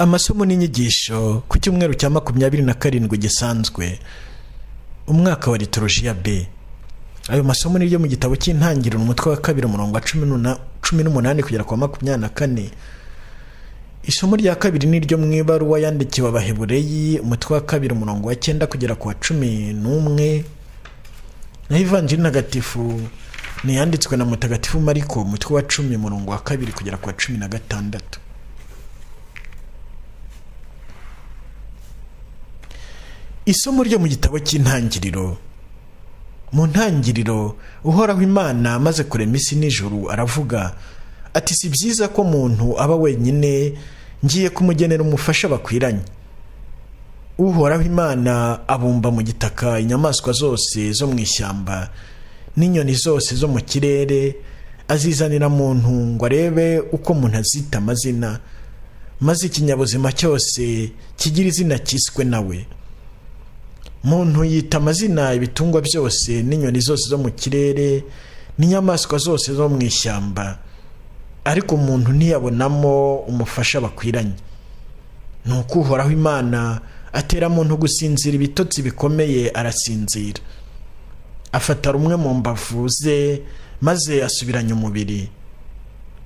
Amasomo n'inyigisho ku cyumweru cya 27 gisanzwe, umwaka wa liturujia B. Ayo masomo ni ryo mu gitabo cy'Intangiriro umutwe wa 2 umurongo wa 18 kugera kwa 24. Isomo rya kabiri ni ryo mu ibaruwa yandikiwe Abahebureyi umutwe wa 2 umurongo wa 9 kugera kwa 11. Naho Ivanjiri Ntagatifu ni yanditswe na Mutagatifu Mariko umutwe wa 10 umurongo wa 2 kugera kwa 16. Isomo ryo mu gitabo cy'Intangiriro. Mu ntangiriro Uhoraho Imana amaze kurema isi n'ijuru aravuga ati: si byiza ko umuntu aba wenyine, ngiye kumugenera umufasha bakwiranye. Uhoraho Imana abumba mu gitaka inyamaswa zose zo mu ishyamba n'inyoni zose zo mu kirere, azizanira muntu ngo arebe uko umuntu azita amazina, maze ikinyabuzima cyose kigira izina cyiswe nawe. Muntu yita amazina ibitungwa byose n'inyoni zose zo mu kirere n'inyamaswa zose zo mu ishyamba, ariko umuntu ntiyabonamo umufasha bakwiranye. Nuko Uhoraho Imana atera muntu gusinzira ibitotsi bikomeye, arasinzira. Afata rumwe mu mbavu ze maze asubiranya umubiri.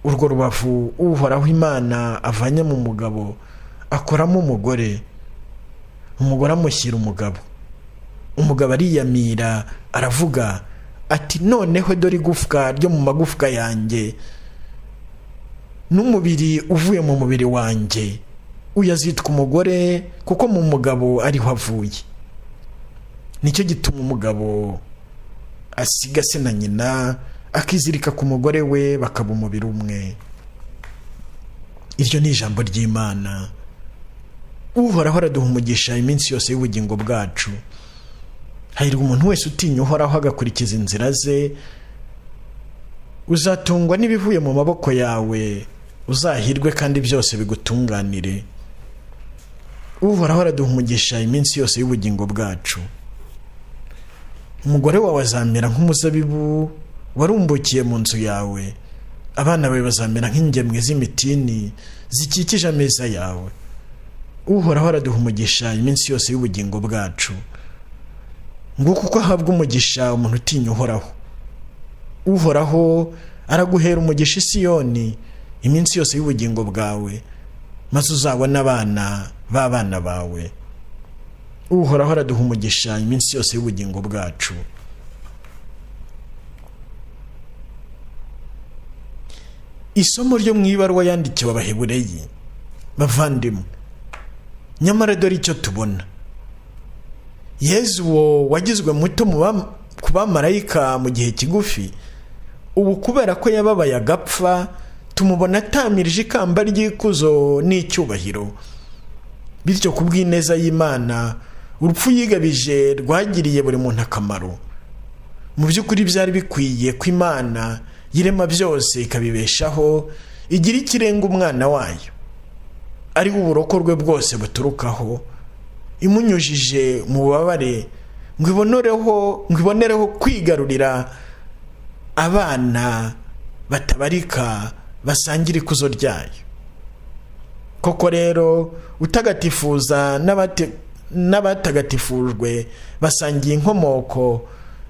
Urwo rubavu Uhoraho Imana avanye mu mugabo akoramo umugore, umugore amushyira umugabo. Umugabo ariyamira aravuga ati: noneho dore igufwa ryo mu magufwa yanjye n'umubiri uvuye mu mubiri wanjye, uyu azitwa umugore kuko mu mugabo ariho avuye. Nicyo gituma umugabo asiga se na nyina akizirika ku mugore we bakaba umubiri umwe. Iryo ni ijambo ry'Imana. Uhoraho araduha umugisha iminsi yose y'ubugingo bwacu. Hahirwa umuntu wese utinya Uhoraho agakurikiza inzira ze. Uzatungwa n'ibivuye mu maboko yawe, uzahirwe kandi byose bigutunganire. Uhoraho araduha umugisha iminsi yose y'ubugingo bwacu. Umugore wawe azamera nk'umuzabibu warumbukiye mu nzu yawe, abana bawe bazamera nk'ingemwe z'imitini zikikije ameza yawe. Uhoraho araduha umugisha iminsi yose y'ubugingo bwacu. Nguko uko ahabwa umugisha umuntu utinya Uhoraho. Uhoraho araguhera umugisha i Siyoni iminsi yose y'ubugingo bwawe, maze uzabona abana b'abana bawe. Uhoraho araduha umugisha iminsi yose y'ubugingo bwacu. Isomo ryo mu ibaruwa yandikiwe Abahebureyi. Bavandimwe, nyamara dore icyo tubona. Yezu uwo wagizwe muto ku bamarayika mu gihe kigufi, ubu kubera ko yababaye agapfa, tumubona atamirije ikamba ry'ikuzo n'icyubahiro. Bityo ku bw'ineza y'Imana, urupfu yigabije rwagiriye buri muntu akamaro. Mu by'ukuri byari bikwiye ko Imana yirema byose ikabibeshaho, igira ikirenga umwana wayo, ari uburokorwe bwose buturukaho, imunyujije mu bubabare ngo ibonereho kwigarurira abana batabarika basangira ikuzo ryayo. Koko rero utagatifuza n'abatagatifujwe basangiye inkomoko,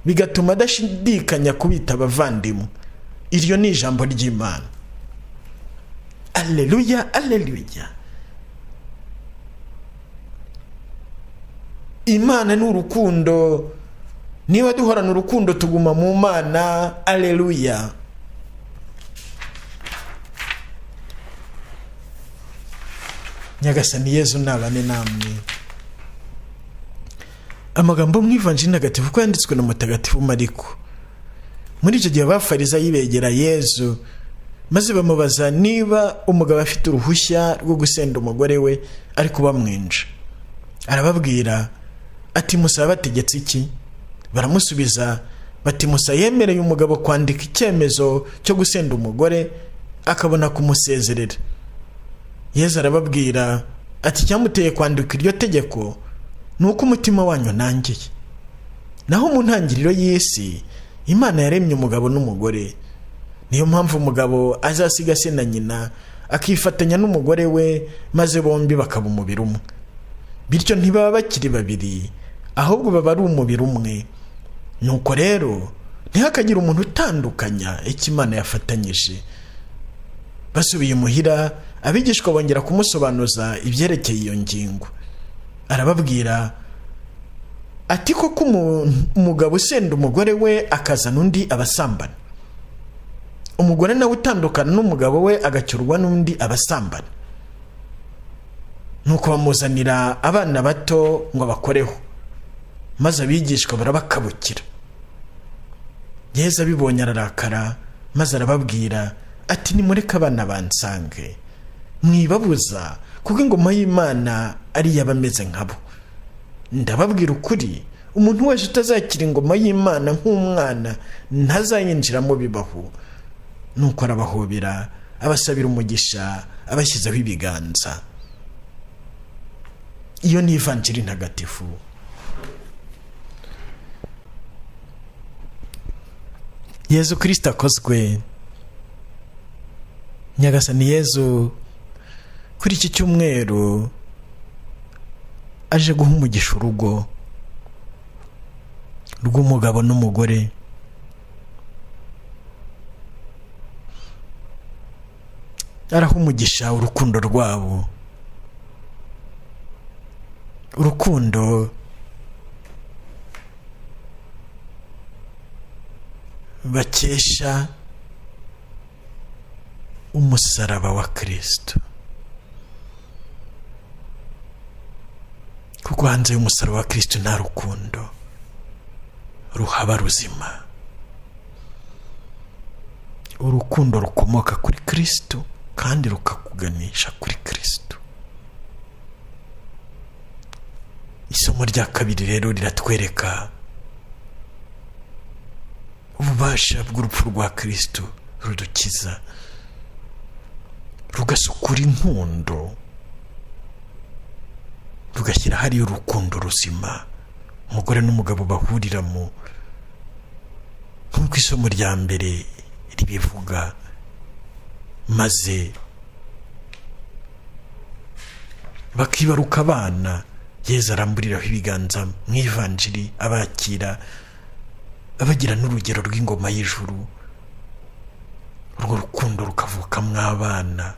bigatuma adashidikanya kubita abavandimwe. Iryo ni ijambo ry'Imana. Alleluya, alleluya. Imana ni urukundo. Niba duhorana urukundo tuguma mu Mana. Alleluya. Nyagasani Yezu nabane namwe. Amagambo mu Ivanjiri Ntagatifu ko yanditswe na Mutagatifu Mariko. Muri icyo gihe Abafarisayo begera Yezu maze bamubaza niba umugabo afite uruhushya rwo gusenda umugore we ariko bamwinja. Arababwira ati: Musa bategetse iki? Baramusubiza bati: Musa yemereye umugabo kwandika icyemezo cyo gusenda umugore akabona kumusezerera. Yezu arababwira ati: icyamuteye kwandika iryo tegeko ni uko umutima wanyu nangiye. Naho mu ntangiriro y'isi Imana yaremye umugabo n'umugore. Niyo mpamvu umugabo azasiga se na nyina akifatanya n'umugore we, maze bombi bakaba umubiri umwe. Bityo ntibaba bakiri babiri, ahubwo baba ari umubiri umwe. Nuko rero ntihakagire umuntu utandukanya icyo Imana yafatanyije. Basubiye imuhira, abigishwa bongera kumusobanuza ibyerekeye iyo ngingo. Arababwira ati koko umugabo usenda umugore we akazana undi abasambana, umugore nawe utandukana n'umugabo we agacyurwa n'undi abasambana. Nuko bamuzanira abana bato ngo bakoreho, maze abigishwa barabakabukira. Yezu abibonye ararakara, maze arababwira ati nimureke abana bansange, mwibabuza, kuko ingoma y'Imana ari iy'abameze nkabo. Ndababwira ukuri, umuntu wese utazakira ingoma y'Imana nk'umwana ntazayinjiramo bibaho. Nuko arabahobera, abasabira umugisha, abashyizeho ibiganza. Iyo ni Ivanjiri ntagatifu. Yezu Kristo akozwe. Nyagasani Yezu kuri iki cyumweru aje guha umugisha urugo rw'umugabo n'umugore. Araha umugisha urukundo rwabo, urukundo bakesha umusaraba wa Kristo. Kuko hanze y'umusaraba wa Kristo nta rukundo ruhaba ruzima. Urukundo rukomoka kuri Kristo kandi rukakuganisha kuri Kristo. Isomo rya kabiri rero riratwereka ububasha bw'urupfu rwa Kristo rudukiza, rugasukura inkundo, rugashyira hariyo urukundo ruzima umugore n'umugabo bahuriramo, nk'uko isomo rya mbere ribivuga, maze bakibaruka abana. Yezu aramburiraho ibiganza mu Ivanjiri, abakira, abagira n'urugero rw'ingoma y'ijuru. Urwo rukundo rukavukamwo abana,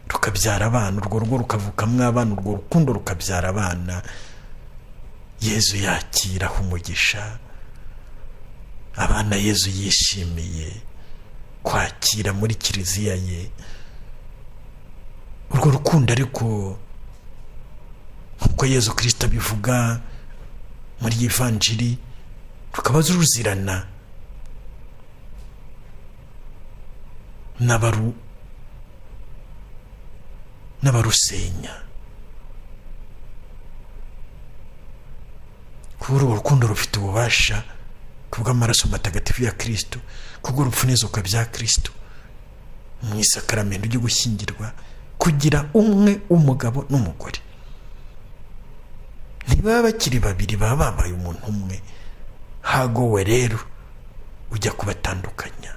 rukabyara abana, urwo rugo rukavukamwo abana, urwo rukundo rukabyara abana. Yezu yakiraho umugisha abana. Yezu yishimiye kwakira muri kiliziya ye urwo rukundo. Ariko nkuko Yezu Kristo abivuga muri Ivanjiri, rukaba ruzirana n'abarusenya. Kuba urwo rukundo rufite ububasha kubw'amaraso matagatifu ya Kristo, kubw'urupfu n'izuka bya Kristo mu isakaramento ryo gushyingirwa, kugira umwe umugabo n'umugore. Ntibaba bakiri babiri, baba babaye umuntu umwe. Hagowe rero ujya kubatandukanya.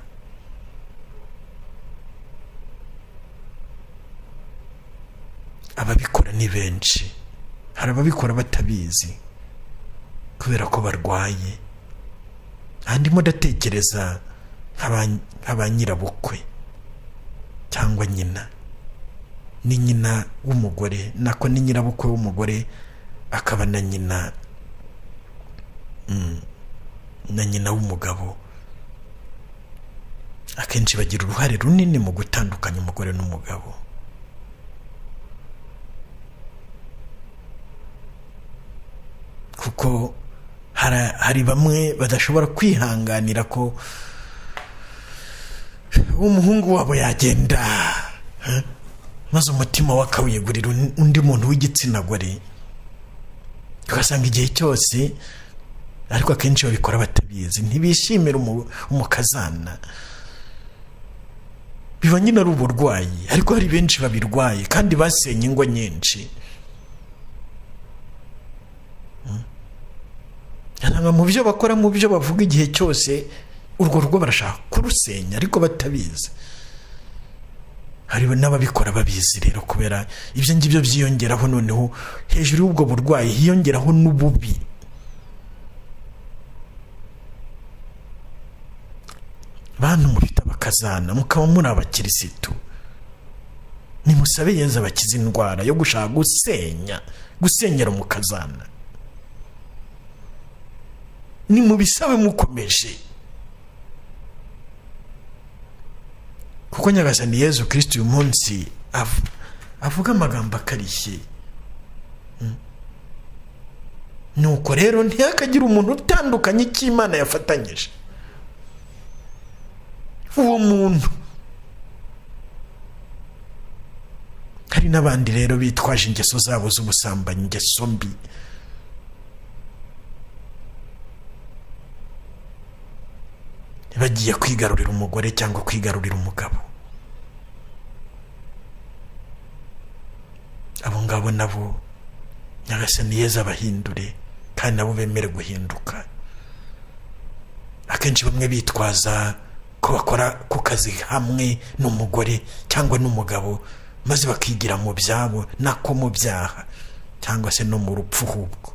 Ababikora ni benshi. Hari ababikora batabizi kubera ko barwaye. Andimo ndatekereza nk'aba nyirabukwe cyangwa nyina, ni nyina w'umugore, nako ni nyirabukwe w'umugore, akaba na nyina na nyina w'umugabo. Akenshi bagira uruhare runini mu gutandukanya umugore n'umugabo. Kuko hari bamwe badashobora kwihanganira ko umuhungu wabo yagenda, maze umutima we akawiyegurira undi muntu w'igitsina gore. Ugasanga igihe cyose, ariko akenshi babikora batabizi, ntibishimira umukazana. Biba nyine ari uburwayi, ariko hari benshi babirwaye kandi basenye ingo nyinshi. Mu byo bakora, mu byo bavuga, igihe cyose urwo rugo barashaka kurusenya ariko batabizi. Hari n'ababikora babizi rero, kubera ibyo ngibyo byiyongeraho, noneho hejuru y'ubwo burwayi hiyongeraho n'ububi. Bantu mufite abakazana mukaba muri abakirisitu, nimusabe Yezu abakize indwara yo gushaka gusenya, gusenyera umukazana. Nimubisabe mukomeje, kuko Nyagasani Yezu Kristo uyu munsi avuga amagambo akarishye. Nuko rero ntihakagire umuntu utandukanye icyo Imana yafatanyije. Uwo muntu. Hari n'abandi rero bitwaje ingeso zabo z'ubusambanyi, ingeso mbi, bagiye kwigarurira umugore cyangwa kwigarurira umugabo. Abo ngabo nabo Nyagasani Yezu abahindure, kandi nabo bemere guhinduka. Akenshi bamwe bitwaza ko bakora ku kazi hamwe n'umugore cyangwa n'umugabo, maze bakigira mu byabo nako mu byaha cyangwa se no mu rupfu. Ahubwo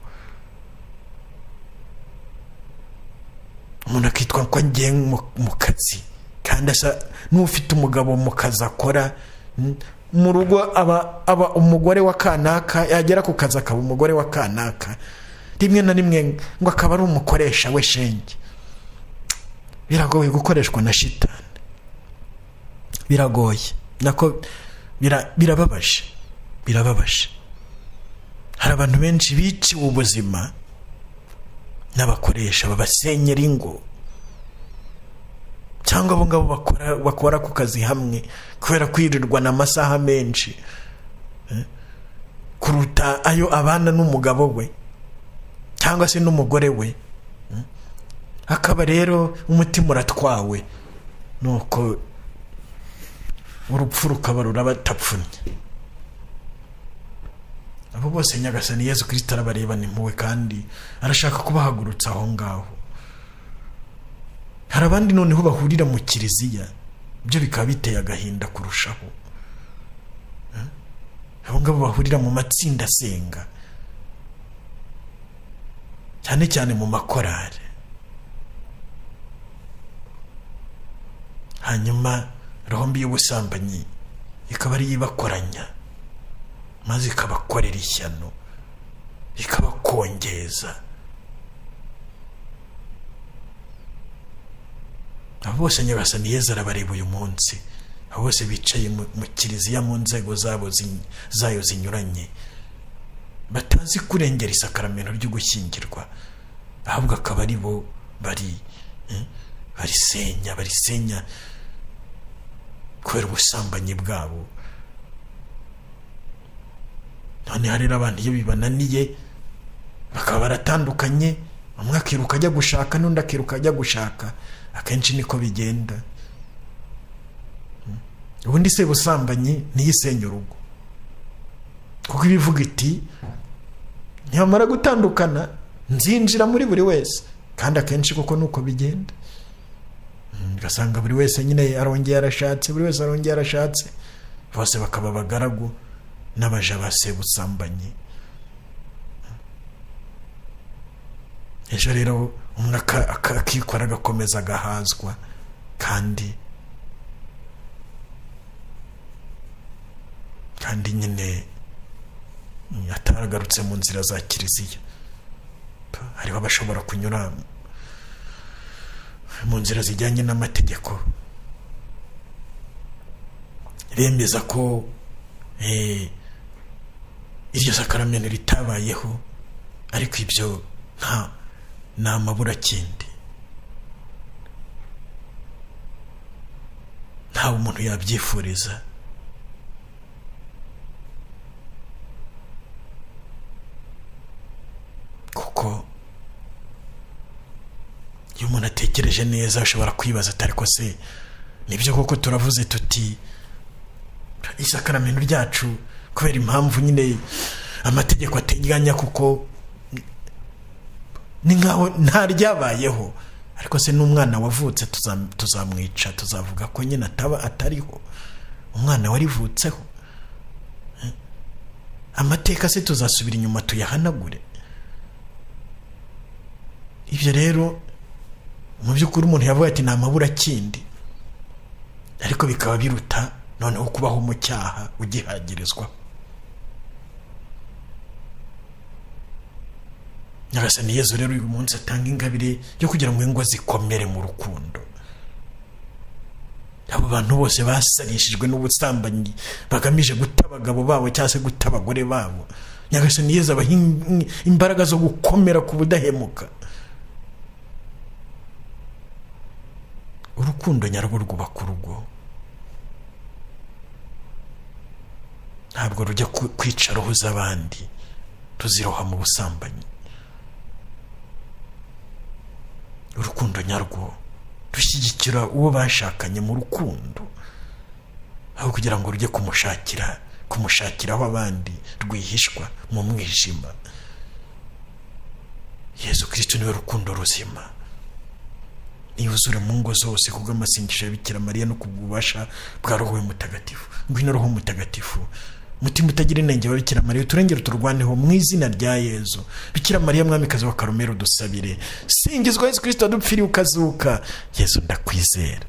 umuntu akitwa ko agiye mu kazi, kandi asa n'ufite umugabo mu kazi akora mu rugo, aba umugore wa kanaka, yagera ku kazi akaba umugore wa kanaka, rimwe na rimwe ngo akaba ari umukoresha we shenge. Biragoye gukoreshwa na shitani, biragoye nako birababaje, birababaje. Hari abantu benshi biciwe ubuzima n'abakoresha babasenyera ingo, cyangwa abo ngabo bakora ku kazi hamwe kubera kwirirwa n'amasaha menshi kuruta ayo abana n'umugabo we cyangwa se n'umugore we, akaba rero umutima uratwawe, nuko urupfu rukaba rurabatapfunye. Abo bose Nyagasani Yezu Kristo arabarebana impuhwe, kandi arashaka kubahagurutsa aho ngaho. Hari abandi noneho bahurira mu kiliziya, ibyo bikaba biteye agahinda kurushaho. Abo ngabo bahurira mu matsinda asenga, cyane cyane mu makorari, hanyuma roho mbi y'ubusambanyi ikaba ari ibakoranya, maze ikabakorera ishyano, ikabakongeza. Abo bose Nyagasani Yezu arabareba uyu munsi, abo bose bicaye mu kiliziya mu nzego zabo zayo zinyuranye, batazi kurengera isakaramento ryo gushyingirwa, ahubwo akaba ari bo bari barisenya kubera ubusambanyi bwabo. None hari abantu iyo bibananiye bakaba baratandukanye, umwe akiruka ajya gushaka n'undi akiruka ajya gushaka, akenshi niko bigenda. Ubundi se busambanyi niyisenya urugo, kuko ibivuga iti ntiyamara gutandukana nzinjira muri buri wese, kandi akenshi kuko nuko bigenda. Ugasanga buri wese nyine arongeye arashatse, buri wese arongeye arashatse, bose bakaba abagaragu n'abaja ba sebusambanyi. Ejo rero umwe akikora agakomeza agahazwa, kandi nyine ataragarutse mu nzira za kiliziya. Hariho abashobora kunyura mu nzira zijyanye n'amategeko, bemeza ko iryo sakaramento ritabayeho, ariko ibyo nta n'amaburakindi, nta umuntu yabyifuriza. Kuko iyo umuntu atekereje neza ashobora kwibaza atari ko se nibyo koko turavuze tuti isakaramento ryacu kubera impamvu nyine amategeko ateganya, kuko ni nkaho nta ryabayeho, ariko se n'umwana wavutse tuzamwica, tuzavuga ko nyine ataba atariho. Umwana warivutseho. Amateka se tuzasubira inyuma tuyahanagure? Ibyo rero mu by'ukuri umuntu yavuga ati ni amaburakindi, ariko bikaba biruta noneho kubaho mu cyaha ugihagirizwa. Nyagasani Yezu rero uyu munsi atanga ingabire yo kugira ngo ingo zikomere mu rukundo. Abo bantu bose basarishijwe n'ubusambanyi bagamije guta abagabo babo cyangwa se guta abagore babo, Nyagasani Yezu abaha imbaraga zo gukomera ku budahemuka. Urukundo nyarwo rwubaka urugo, ntabwo rujya kwica roho z'abandi tuziroha mu busambanyi. Urukundo nyarwo rushyigikira uwo bashakanye mu rukundo, aho kugira ngo rujye kumushakiraho abandi rwihishwa mu mwijima. Yezu Kristo niwe rukundo ruzima. Niyuzure mu ngo zose kubw'amasengesho ya Bikira Mariya no kububasha bwa Roho Mutagatifu. Ngwino Roho Mutagatifu, mutima utagira inenge wa Bikira Mariya, turengere turwaneho mu izina rya Yezu. Bikira Mariya mwamikazi wa Karumeli, dusabire. Singizwa Yezu Kristo wadupfiriye ukazuka. Yezu ndakwizera.